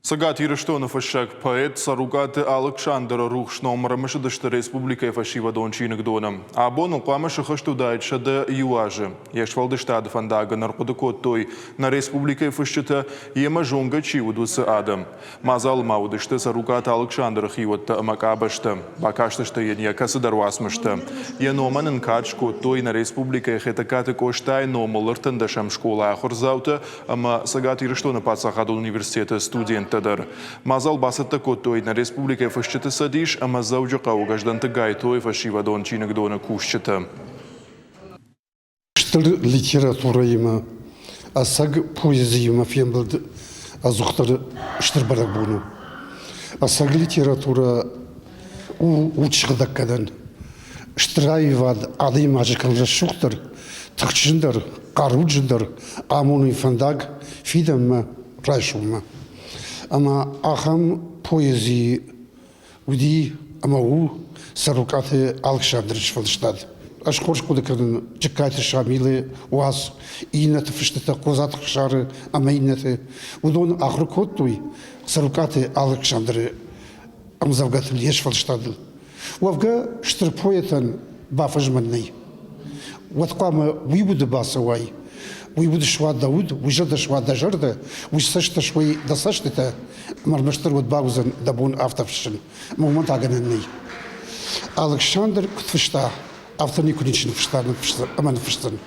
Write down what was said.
Цӕгат Ирыстоны фыссӕг, поэт Цӕрукъаты Алыксандры рухс ном ӕрымысыдысты республикӕйы фӕсивӕдон чиныгдоны. Абон ыл хъуамӕ сыхызт уыдаид 101 азы. Йе сфӕлдыстады фӕндаг ын ӕрхъуыды кодтой нӕ республикӕйы фысджытӕ, йемӕ зонгӕ чи уыд, уыцы адӕм. Мадзалы ма уыдысты Цӕрукъаты Алыксандры хиуӕттӕ ӕмӕ къабӕзтӕ. Бакастысты йын йӕ кӕцыдӕр уацмыстӕ. Йӕ номӕн ын кад скодтой нӕ республикӕйы Хетӕгкаты Къостайы номыл ӕртындӕсӕм скъолайы ахуырдзаутӕ ӕмӕ Цӕгат Ирыстоны паддзахадон университеты студенттӕ дӕр. Мадзал бацӕттӕ кодтой нӕ республикӕйы Фысджыты цӕдис ӕмӕ Дзӕуджыхъӕуы Гӕздӕнты Гайтойы фӕсивӕдон чиныгдоны кусджытӕ. Стыр литературӕимӕ, ӕцӕг поэзиимӕ фембӕлд ӕдзухдӕр стыр бӕрӕгбон у. Ӕцӕг литературӕ у удсыгъдӕггӕнӕн. Стыр аивад адӕймаджы кӕм рӕсугъддӕр, тыхджындӕр, хъаруджындӕр амоны фӕндаг фидӕнмӕ, райсоммӕ. Ӕмӕ ахӕм поэзийы уыди ӕмӕ у Цӕрукъаты Алыксандры сфӕлдыстад. Ӕз хорз хъуыды кӕнын Джыккайты Шамилы уац, иннӕты фыстытӕ Хъодзаты Хсары ӕмӕ иннӕты. Уыдон ахуыр кодтой Цӕрукъаты Алыксандры ӕмдзӕвгӕтыл йе сфӕлдыстадыл. Уӕвгӕ, стыр поэтӕн бафӕзмӕн нӕй. Уӕд хъуамӕ уый уды бацӕуай, уый уд суа дӕ уд, уый зӕрдӕ суа дӕ зӕрдӕ, уый цӕстӕ суой дӕ цӕстытӕ, ӕмӕ ӕрмӕстдӕр уӕд бауыдзӕн дӕ бон афтӕ фыссын. Ӕмӕ уымӕн та гӕнӕн нӕй. Алыксандр куыд фыста, афтӕ никуы ничи ныффыста ӕмӕ ныффысдзӕн.